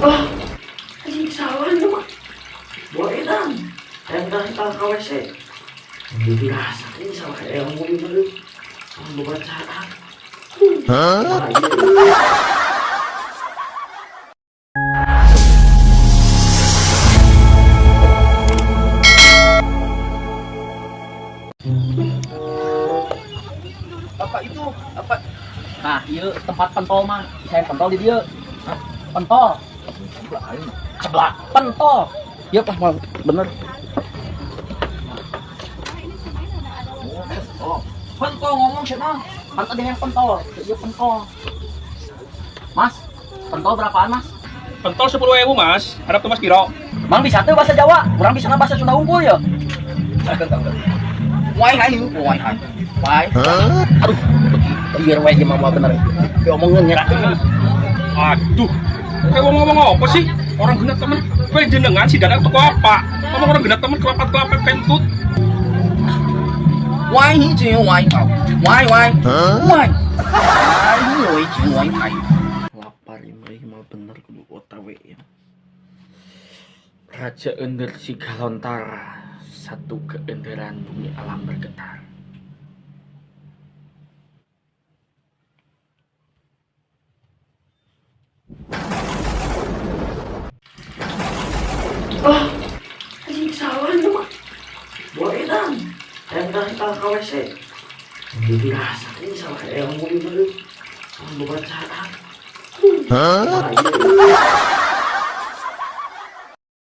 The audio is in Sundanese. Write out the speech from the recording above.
Ah, anjing salah ini mah. Bawa edan. Hayang kita ke WC. Dirasa ini salah kayak yang mobil baru. Ah, bacaan. Hah? Apa itu? Apa? Nah, iya tempat pentol mah. Saya pentol di dia. Hah? Pentol. Sebelah pentol. Iya pas mau bener. Oh, pentol ngomong siapa? Kan ada yang pentol. Iya pentol. Mas, pentol berapaan, Mas? Pentol 10.000, Mas. Harap tuh Mas piro? Mang bisa tuh bahasa Jawa, kurang bisa bahasa Sunda unggul ya. Why hai you? Why hai? Why? Aduh, biar wae mah bener. Diomongin nyerah. Aduh. Kayak wong ngomong apa sih? Orang genat temen. Kowe jenengan si dadang toko apa? Ngomong orang genat temen kelapat-kelapat kentut. Why he ji why? Why why? Why? Why he ji why hai? Lapar ini mah bener kudu otawe ya. Raja Ender Sigalontara, satu keenderan bumi alam bergetar. Ah, anjing salah ini mah. Bawa edan. Hayang kita ke WC. Dirasa ini salah kayak yang mobil baru. Ah, bacaan. Hah?